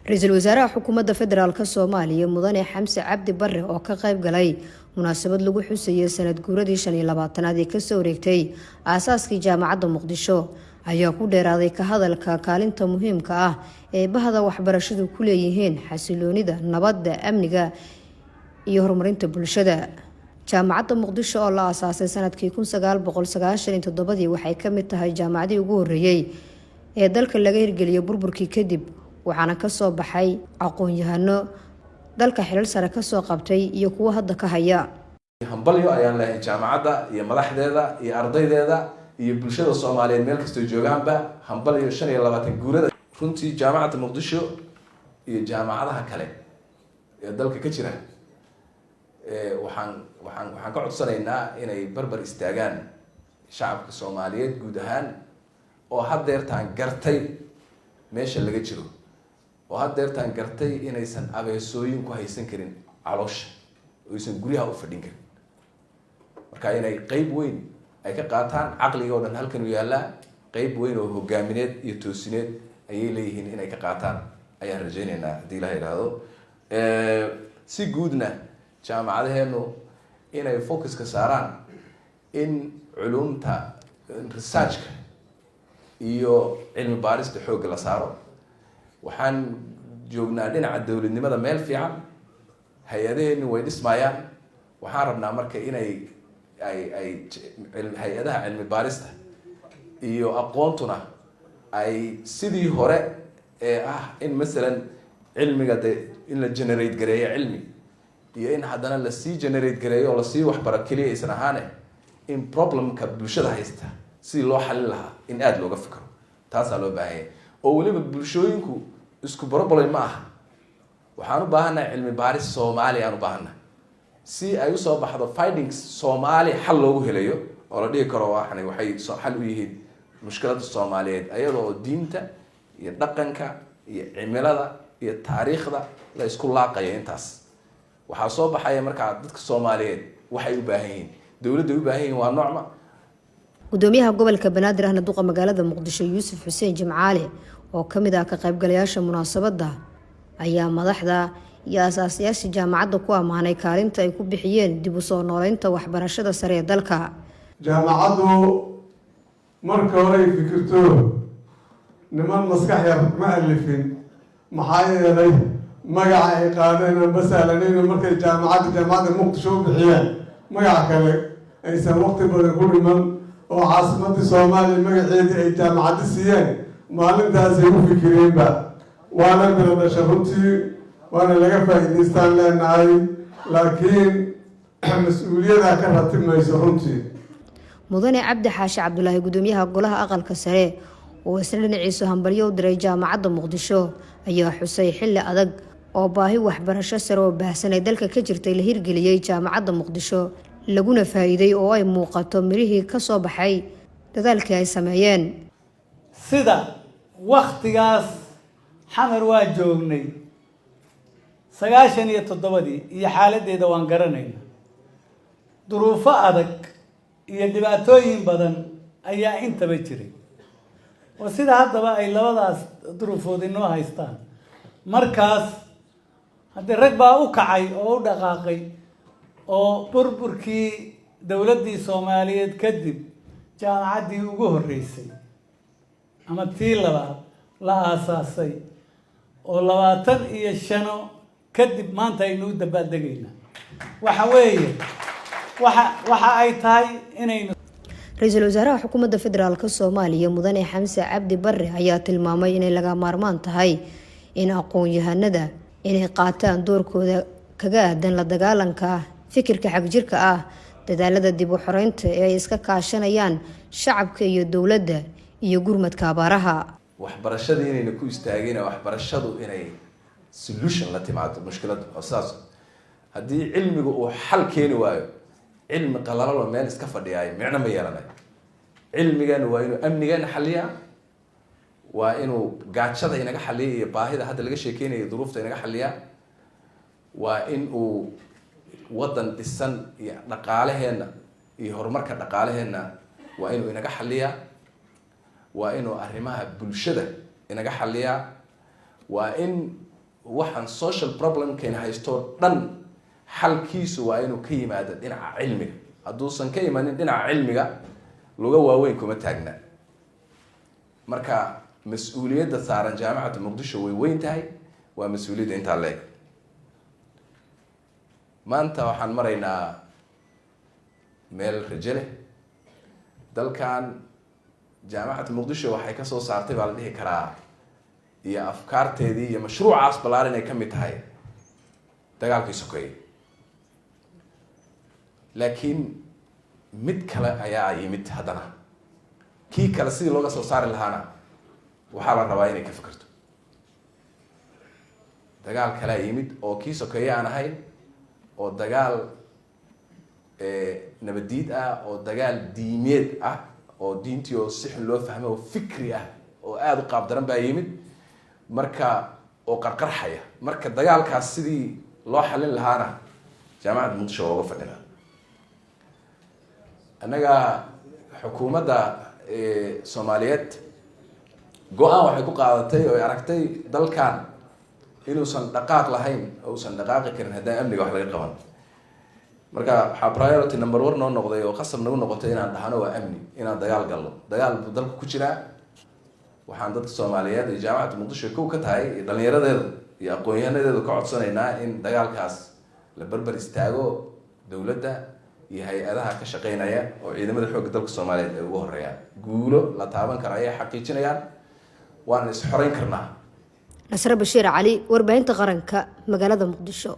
Ra-iisul wasaaraha Xukuumadda Federaalka Soomaaliya, Mudane Xamse Cabdi Bare, oo ka qayb galay munaasabad lagu xusayay sanad guuradii 25aad ee kasoo wareegtay aasaaskii Jaamacadda Muqdisho, ayaa ku dheeraaday ka hadalka kaalinta muhiimka ah ee bahda waxbarashadu ku leeyihiin xasiloonida, nabadda, amniga iyo horumarinta bulshada. Jaamacadda Muqdisho oo la aasaasay sanadkii 1997dii waxay ka mid tahay jaamacadii ugu horeeyey ee dalka laga hirgeliyay burburkii kadib, waxaana kasoo baxay aqoon-yahano dalka xilal sare kasoo qabtay iyo kuwo hadda ka haya. Hambalyo ayaan leehay jaamacadda iyo madaxdeeda iyo ardaydeeda iyo bulshada Soomaaliyeed meel kastoo joogaanba. Hambalyo 25 guurada. Runtii Jaamacadda Muqdisho iyo jaamacadaha kale ee dalka ka jira waxaan ka codsanaynaa inay barbar istaagaan shacabka Soomaaliyeed guud ahaan, oo haddeertaan gartay meesha laga jiro, oo haddeertaan gartay inaysan abeesooyin ku haysan karin caloosha oo aysan guryaha u fadhin karin. Marka inay qeyb weyn ay ka qaataan, caqliga oo dhan halkan u yaallaa, qeyb weyn oo hogaamineed iyo toosineed ayay leeyihiin, inay ka qaataan ayaan rajaynaynaa haddii Ilaha yidhaahdo. Si guudna jaamacadaheenu inay focuska saaraan in culumta researchka iyo cilmi baarista xoogga la saaro. Waxaan joognaa dhinaca dowladnimada meel fiican, hay-adaheenu way dhismayaan. Waxaan rabnaa marka inay ay hay-adaha cilmi baarista iyo aqoontuna ay sidii hore ee ah in masalan cilmiga de in la generate gareeyo cilmi iyo in haddana lasii generate gareeyo oo lasii waxbaro keliya aysan ahaane, in problemka bulshada haysta sidii loo xalin lahaa in aada looga fikro, taasaa loo baahanya. Oo weliba bulshooyinku isku problem ma aha. Waxaan u baahannahay cilmi baaris Soomaaliya aan u baahannahay, si ay usoo baxdo findings Soomaali xal loogu helayo oo la dhihi karo waxani waxay xal u yihiin mushkiladda Soomaaliyeed, ayadoo diinta iyo dhaqanka iyo cimilada iyo taariikhda la isku laaqayo. Intaas waxaa soo baxaya markaa dadka Soomaaliyeed waxay u baahan yihiin, dowladda ay u baahan yihiin waa noocma. Gudoomiyaha gobolka Banaadir ahna duqa magaalada Muqdisho, Yuusuf Xuseen Jimcaale, oo ka mid ah ka qaybgalayaasha munaasabadda, ayaa madaxda iyo aasaasayaasha jaamacadda ku ammaanay kaalinta ay ku bixiyeen dib u soo nooleynta waxbarashada sare ee dalka. Jaamacaddu marka hore ay fikirto, niman maskax yar ma alifin. Maxaa yeelay, magaca ay qaadeen aan basaalanayno markay jaamacadda Muqdisho u bixiyeen, magac kale aysan waqti badan ku dhiman oo caasimadii Soomaaliya magaceedii ay jaamacaddi siiyeen, maalintaasay u fikireenba, waana miro dhasha runtii, waana laga faa'iidaystaan leenahay, laakiin mas-uuliyada ka ratimayso runtii. Mudane Cabdi Xaashi Cabdulaahi, gudoomiyaha Golaha Aqalka Sare, oo isna dhinaciisu hambalyo u diray Jaamacadda Muqdisho, ayaa xusay xilli adag oo baahi waxbarasho sare oo baahsan ay dalka ka jirtay la hirgeliyey Jaamacadda Muqdisho, laguna faa'iiday oo ay muuqato mirihii ka soo baxay dadaalkii ay sameeyeen. Sida waktigaas Xamar waa joognay 97dii iyo xaaladdeeda waan garanayna. Duruufo adag iyo dhibaatooyin badan ayaa intaba jiray, oo sida haddaba ay labadaas duruufood inoo haystaan. Markaas haddii rag baa u kacay oo u dhaqaaqay oo burburkii dowladdii Soomaaliyeed kadib jaamacaddii ugu horreysay ama tii labaad la aasaasay, oo 25 kadib maanta aynu u dabaaldegaynaa. Waxa weeye waxa ay tahay inaynu Ra-iisul wasaaraha Xukuumadda Federaalka Soomaaliya, Mudane Xamse Cabdi Bare, ayaa tilmaamay inay laga maarmaan tahay in aqoon-yahanada inay qaataan doorkooda kaga aadan la dagaalanka fikirka xagjirka ah, dadaalada dib u xoreynta ee ay iska kaashanayaan shacabka iyo dowladda, iyo gurmadka abaaraha. Waxbarashadii inayna ku istaagin, waxbarashadu inay solution la timaado mushkiladda oo sidaas. Haddii cilmigu uu xal keeni waayo, cilmi qalalalo meel iska fadhiyaayo micno ma yeelanayo. Cilmigana waa inuu amnigeena xaliyaa, waa inuu gaajada inaga xaliya iyo baahida hadda laga sheekeynayo, duruufta inaga xaliyaa, waa in uu waddan dhisan iyo dhaqaaleheenna iyo horumarka dhaqaaleheenna waa inuu inaga xaliyaa, waa inuu arrimaha bulshada inaga xaliyaa, waa in Waxaan social problemkayna haystoo dhan xalkiisu waa inuu ka yimaado dhinaca cilmiga. Hadduusan ka imanin dhinaca cilmiga, luga waaweyn kuma taagna. Marka mas-uuliyadda saaran Jaamacadda Muqdisho way weyn tahay, waa mas-uuliyadda intaa leeg. Maanta waxaan maraynaa meel rajo leh. Dalkan Jaamacadda Muqdisho waxay kasoo saartay baa la dhihi karaa, iyo afkaarteedii iyo mashruucaas ballaaran ay ka mid tahay dagaalkii sokeeye. Laakiin mid kale ayaa yimid haddana. Kii kale sidii looga soo saari lahaana waxaa la rabaa inay ka fikirto. Dagaal kalea yimid oo kii sokeeye aan ahayn, oo dagaal nabadiid ah, oo dagaal diimeed ah, oo diintii oo si xun loo fahmo, oo fikri ah, oo aada u qaab daran baa yimid marka, oo qarqarxaya. Marka dagaalkaas sidii loo xalin lahaana Jaamacadda Muqdisho waa uga fadhinaa. Annaga xukuumadda Soomaaliyeed go-aan waxay ku qaadatay oo ay aragtay dalkan inuusan dhaqaaq lahayn oo uusan dhaqaaqi karin haddaan amniga wax laga qaban. Marka waxaa priority number one noo noqday oo qasab nagu noqotay inaan dhahno waa amni, inaan dagaal galno. Dagaal buu dalku ku jiraa. Waxaan dadka Soomaaliyeed iyo Jaamacadda Muqdisho kow ka tahay iyo dhalinyaradeedu iyo aqoon-yahanadeedu ka codsanaynaa in dagaalkaas la berber istaago dowladda iyo hay-adaha ka shaqeynaya, oo ciidamada xoogga dalka Soomaaliyeed ay ugu horeeyaan. Guulo la taaban kara ayay xaqiijinayaan, waana is xoreyn karnaa. Nasre Bashiir Cali, Warbaahinta Qaranka, magaalada Muqdisho.